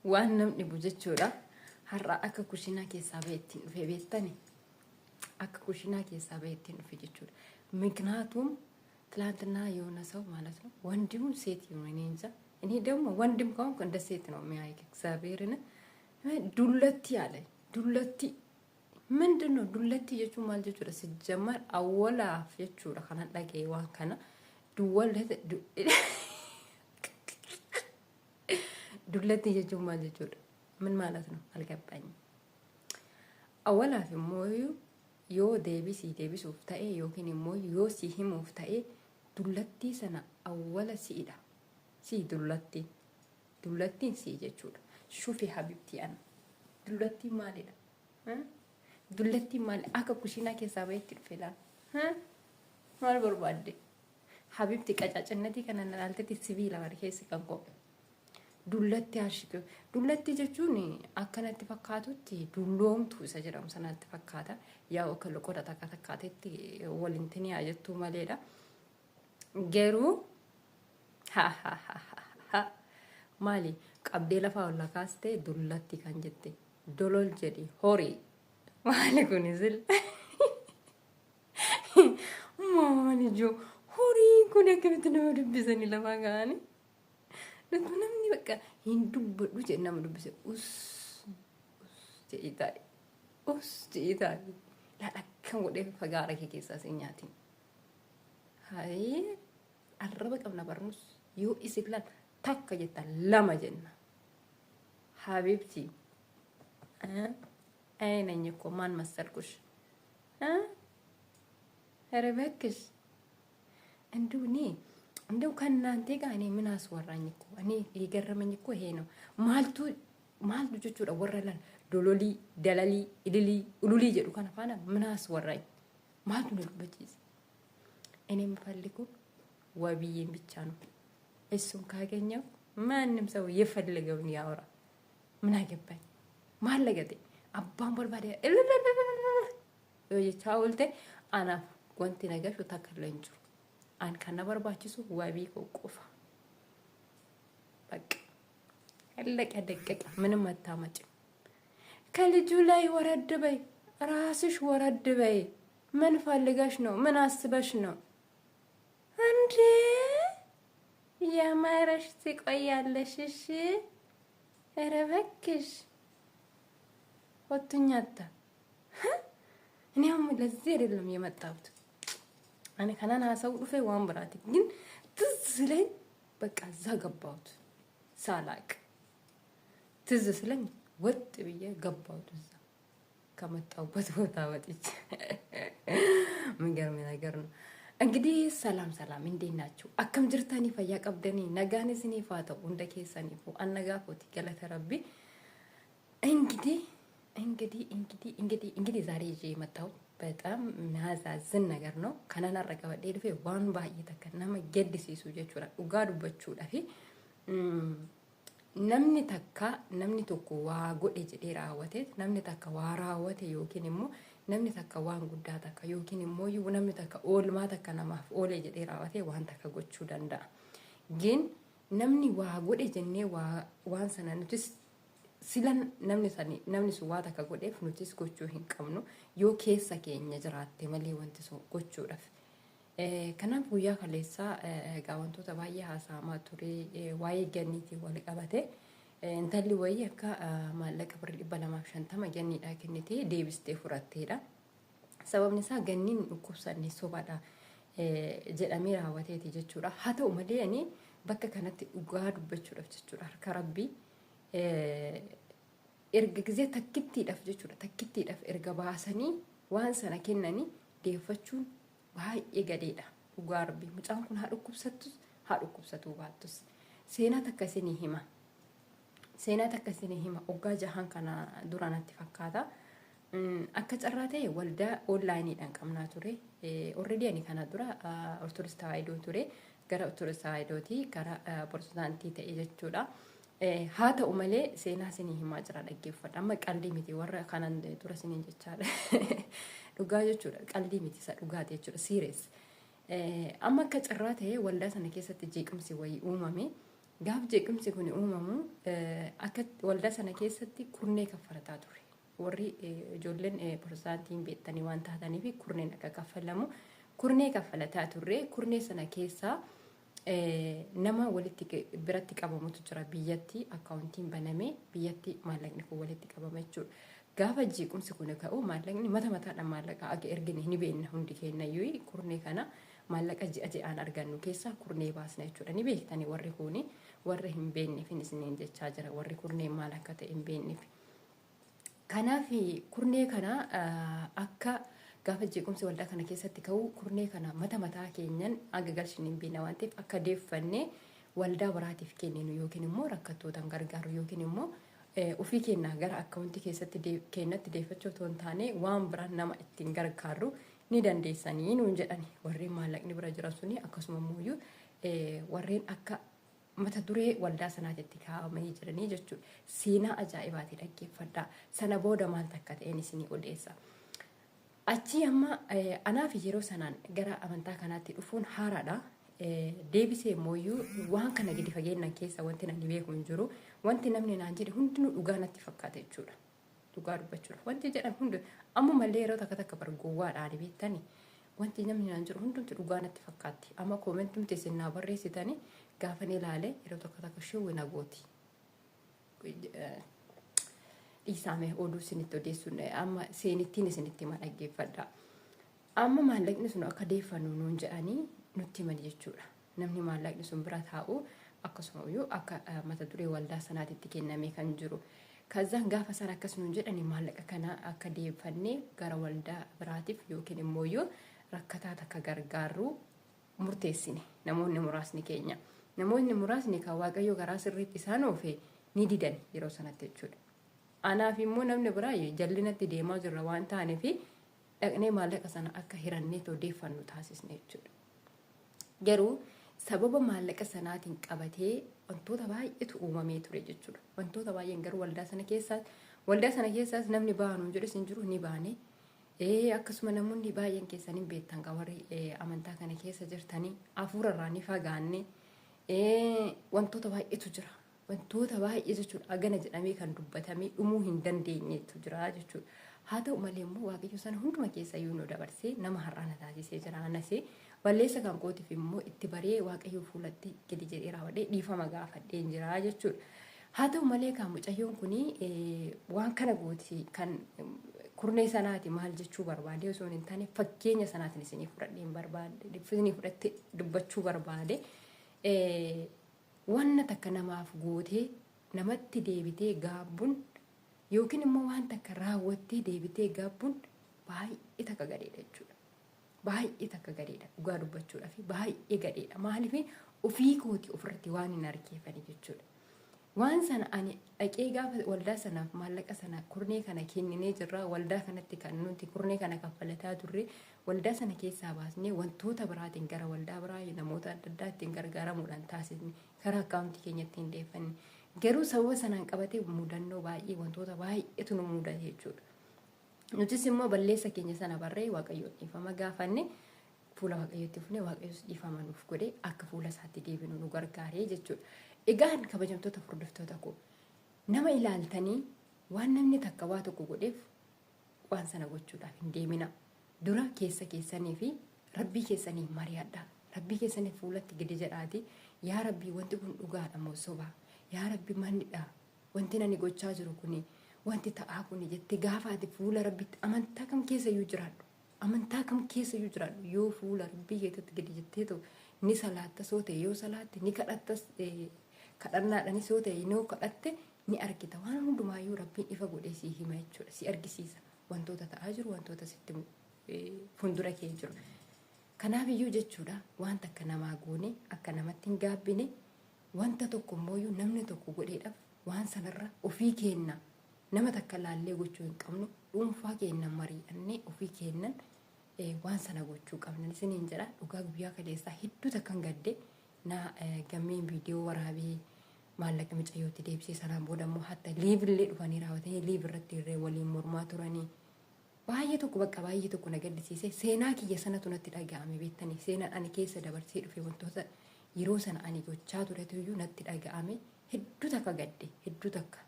Waan nam dhibu jechuudha. Har'a akka kushinaa keessaa ba'e ittiin dhufe beektani? Akka kushinaa keessaa ba'e ittiin dhufe jechuudha. ምክንያቱም ትላንትና የሆነ ሰው ማለት ነው ወንድሙን ሴት ይሁን እኔ እንጃ። እኔ ደግሞ ወንድም ከሆንኩ እንደ ሴት ነው የሚያይክ። እግዚአብሔርን ዱለቲ አለ። ዱለቲ ምንድን ነው? ዱለቲ jechuun maal jechuudha? ሲጀመር awwalaaf jechuudha kanan dhaga'e waan kana dullatti jechuun maal jechuudha? ምን ማለት ነው? አልገባኝም። Awwalaaf immoo yoo deebii sii deebisuuf ta'e yookiin immoo yoo si himuuf ta'e dullattii sana awwala si'idha. Sii dullattiin. Dullattiin sii jechuudha. Shufi habibtii ana. Dullattiin maalidha? Dullattiin maali? Akka kushiinaa keessaa bahetti dhufe laal. Maal barbaadde? Habibti qacaacinnatii kana na laaltetti sibiila bara keessi kan koo. Dullatti ashik dullatti jechuun akkanatti fakkaatutti dulloomtu isa jedhamu sanatti fakkaata. Yaa akka loqoda takka takkaatetti waliin tiniyaa jettuu maleedha. Garuu ha ha ha ha maali qabdee lafaa ol kaastee dullatti kan jette dolol jedhi horii maali kunis maali joo horiin kun akkamitti nama dubbisanii lafaa ka'anii. Nuti namni bakka hin dubbadhu jedhe nama dubbise us us jedhii taa'e us jedhii taa'e laal akkam godhee fagaara kee keessaa si nyaatiin. Hayii arraba qabna barnus yoo isin laal takka jettan lama jenna. Habibti አይ ነኝ እኮ ማን መሰልኩሽ? ኧረ እባክሽ እንደው እኔ እንደው ከእናንተ ጋር እኔ ምን አስወራኝ እኮ እኔ የገረመኝ እኮ ይሄ ነው። maaltu maaltu jechuudha warra laal dololii dalalii ililii ululii jedhu kana faana ምን አስወራኝ? maaltu na dubbachiise? እኔ የምፈልገው ወብዬን ብቻ ነው። እሱን ካገኘው ማንም ሰው የፈለገውን ያወራ። ምን አገባኝ? maal lagate abbaan barbaade yoo jechaa oolte anaaf wanti na gashu takka illee hin jiru. An kan na barbaachisu wabii koo qofa. በቃ አለቀ ደቀቀ። ምንም አታመጭም። ከልጁ ላይ ወረድ በይ፣ ራስሽ ወረድ በይ። ምን ፈልገሽ ነው? ምን አስበሽ ነው እንዴ? ያማረሽ ትቆያለሽ። እሺ፣ ኧረ እባክሽ ወቱኛታ እኔ አሁን ለዚህ አይደለም የመጣሁት። Ani kanan haasa'u dhufe waan biraati. ግን ትዝ ስለኝ በቃ እዛ ገባሁት ሳላቅ ትዝ ስለኝ ወጥ ብዬ ገባሁት እዛ ከመጣሁበት ቦታ ወጥቼ። የሚገርም ነገር ነው። እንግዲህ ሰላም ሰላም፣ እንዴት ናችሁ? Akkam jirtanii fayyaa qabdanii nagaan isiniif haa ta'u hunda keessaniifuu an nagaa kooti galata rabbi። እንግዲህ እንግዲህ እንግዲህ እንግዲህ እንግዲህ ዛሬ ይዤ የመጣሁት በጣም የሚያሳዝን ነገር ነው። Kanan har'a qabadhee dhufe waan baay'ee takka nama gaddisiisu jechuudha. Dhugaa dubbachuudhaafi namni takka namni tokko waa godhe jedhee raawwate namni takka waa raawwate yookiin immoo namni takka waan guddaa takka yookiin immoo namni takka oolmaa takka namaaf oole jedhee raawwate waan takka gochuu danda'a. ግን namni waa godhe jennee waan sana nutis sila namni sani namni sun waa takka godheef nutis gochuu hin qabnu yoo keessa keenya jiraatte malee wanti sun gochuudhaaf. Kanaaf guyyaa kaleessaa egaa wantoota baay'ee haasa'amaa ture waa'ee ganniitiin wal qabate intalli wayii akka maallaqa birrii 250 ganniidhaa kennitee deebistee fudhatteedha. Sababni isaa ganniin dhukkubsanne sobaadha jedhamee raawwateeti jechuudha. Haa ta'u malee ani bakka kanatti dhugaa dubbachuudhaaf jechuudha harka rabbii erga gizee takkittiidhaaf jechuudha takkittiidhaaf erga baasanii waan sana kennanii deeffachuun baay'ee gadeedha. Dhugaa rabbii mucaan kun haa dhukkubsattus haa dhukkubsatuu baattus. Seenaa takka isinii hima. Seenaa takka isinii hima. Waggaa jahaan kana dura natti fakkaata. Akka carraa ta'e waldaa onlaayiniidhaan qabnaa ture. Already ani kana dura Ortodoks Tawaahidoo ture. Gara Ortodoks Tawaahidootii gara Protestaantii ta'e jechuudha. Haa ta'u malee seenaa isinii himaa jira dhaggeeffadha. Amma qaldii miti warra kanan dura isiniin jechaadha. Dhugaa jechuudha. Qaldii miti isa dhugaati jechuudha. Serious. Amma akka carraa ta'e waldaa sana keessatti jeequmsi wayii uumame. Gaaf jeequmsi kun uumamu akka waldaa sana keessatti kurnee kaffalataa ture. Warri ijoolleen pirootestaantiin beektanii waan taataniif kurneen akka kaffalamu kurnee kaffalataa turre. Kurnee sana keessaa nama walitti biratti qabamutu jira, biyyatti akkaawuntiin banamee biyyatti maallaqni kun walitti qabama jechuudha. Gaafa jeequmsi kun ka'u maallaqni mata mataadhaan maallaqa akka ergine ni beekna hundi keenyayyuu. Kurnee kana maallaqa ji'a ji'aan argannu keessaa kurnee baasna jechuudha. Ni beektanii warri kuni, warra hin beekneef isiniin jechaa jira, warri kurnee maal akka ta'e hin beekneef. Kanaaf kurnee kana akka gaafa jeequmsi waldaa kana keessatti ka'u kurnee kana mata mataa keenyan hanga galchine hin beekna waan ta'eef akka deeffannee waldaa biraatiif kenninu yookiin immoo rakkattootaan gargaaru yookiin immoo ofii keenyaa gara akkaawuntii keessatti keenyatti deeffachuu otoo hin taane waan biraan nama ittiin gargaarru ni dandeessanii nuun jedhani warreen maallaqni bira jiran suni, akkasuma immoo warreen akka mata duree waldaa sanaatitti kaa'amanii jiranii jechuudha. Seenaa ajaa'ibaati, dhaggeeffadhaa. Sana booda maal takka ta'een isinii odeessa. Achii amma anaaf yeroo sanaan gara amantaa kanaatti dhufuun haaraadha. Deebisee immoo waan kana gadi fageenyaan keessa wanti namni beeku hin jiru. Wanti namni naan jedhe hundinuu dhugaa natti fakkaata jechuudha. Dhugaa dubbachuudha. Wanti jedhan hundi ammumallee yeroo takka takka bargowwaadhaan beektani. Wanti namni naan jedhu hundumti dhugaa natti fakkaatti. Amma koomentumti isin naa barreessitanii gaafa ni ilaale yeroo tokko takka shiwwi na gooti. Dhiisaame, oduu isinitti odeessuun amma seenittiin isinitti hima, dhaggeeffadha. Amma maallaqni sun akka deeffannu nuun jedhanii nutti himan jechuudha. Namni maallaqni sun bira taa'u akkasuma iyyuu akka mata duree waldaa sanaatitti kennamee kan jiru. Kazaan gaafa isaan akkas nuun jedhani maallaqa kana akka deeffannee gara waldaa biraatiif yookiin immoo iyyuu rakkataa takka gargaarru murteessine namoonni muraasni keenya. Namoonni muraasni kan Waaqayyo garaa sirriitti isaan oofe ni didan yeroo sanatti jechuudha. Anaaf immoo namni biraa jallinatti deemaa jirra waan taaneef dhaqnee maallaqa sana akka hirannee deeffannu taasisne jechuudha. Garuu sababa maallaqa sanaatiin qabatee wantoota baay'eetu uumamee ture jechuudha. Wantoota baay'een garuu waldaa sana keessaas namni baanu jedhus hin jiru, ni baane. Akkasuma namoonni baay'een keessan hin beektan kan warri amantaa kana keessa jirtanii hafuurarraa ni fagaanne, wantoota baay'eetu jira. Wantoota baay'ee jechuudha, hagana jedhamee kan dubbatamee dhumuu hin dandeenyetu jira jechuudha. Haa ta'u malee immoo Waaqayyo sana hunduma keessa iyyuu nu dabarsee nama har'aa na taasisee jira. Anasee balleessa kan kootiif immoo itti baree Waaqayyo fuulatti gadi jedhee raawwadhee dhiifama gaafadhee jira jechuudha. Haa ta'u malee kan mucayyoon kuni waan kana gooti kan kurnee sanaati maal jechuu barbaade osoo hin taane fakkeenya sanaatiin isinii fudhadhee barbaade, isinii fudhattee dubbachuu barbaade. Wanna takka namaaf gootee namatti deebitee gaabbuun yookiin immoo waan takka raawwattee deebitee gaabbuun baay'ee takka gadheedha jechuudha. Baay'ee takka gadheedha, dhugaa dubbachuudhaaf baay'ee gadheedha. Maaliif? Ofii kooti ofirratti waan hin argeeffani jechuudha. Waan sana ani dhaqee gaafa waldaa sanaaf maallaqa sana kurnee kana kenninee jirra, waldaa kanatti kan nuti kurnee kana kaffalataa turre waldaa sana keessaa baasnee wantoota biraatiin gara waldaa biraa namoota adda addaa ittiin gargaaramuudhaan taasisne, karaa akkaawuntii keenyatti hin deeffanne. Garuu sababa sanaan qabatee mudannoo baay'ee, wantoota baay'eetu nu mudate jechuudha. Nutis immoo balleessa keenya sana barree Waaqayyoon dhiifama gaafanne, fuula Waaqayyootti fufne, Waaqayyoos dhiifama nuuf godhe, akka fuula isaatti deebinu nu gargaaree jechuudha. Egaan kabajamtoota hordoftoota koo, nama ilaaltanii waan namni takka waa tokko godheef waan sana gochuudhaaf hin deemina. Dura keessa keessanii fi rabbii keessanii mari'adha. Rabbii keessanii fuulatti gadi jedhaati. Yaa Rabbii, wanti kun dhugaadha moo soba? Yaa Rabbi, maalidha? Wanti ani gochaa jiru kuni, wanti ta'aa kuni jettee gaafa ati fuula Rabbitti, amantaa kam keessa iyyuu jiraadhu. Amantaa kam keessa iyyuu jiraadhu, yoo fuula Rabbii keessatti gadi jettee ta'u ni salaattas yoo ta'e, yoo salaatte ni kadhattas, kadhannaadhaanis yoo ta'e yoo kadhatte ni argita. Waan hundumaayyuu Rabbiin ifa godhee si hima jechuudha. Si argisiisa. Wantoota ta'aa jiru, wantoota sitti fuuldura kee jiru. Kanaaf iyyuu jechuudha, wanta akka namaa goone akka namatti hin gaabbine, wanta tokko immoo namni tokko godheedhaaf waan sanarra ofii keenna nama takka laallee gochuu hin qabnu, dhuunfaa keennan mari'annee ofii keennan waan sana gochuu qabna isiniin jedha. Dhugaa guyyaa kaleessaa hedduu takkan gadde. Na gammeen viidiyoo waraabee maallaqa mucayyootti deebisee, sanaan booda immoo hatta live-illee dhufanii raawwatanii live irratti irree waliin mormaa turanii. Baay'ee tokko, bakka baay'ee tokko na gaddisiise. Seenaa kiyya sanatu natti dhaga'ame beektanii, seenaan ani keessa dabarsee dhufe wantoota Yeroo sana ani gochaa turetu iyyuu natti dhaga'ame, hedduu takka gadde, hedduu takka.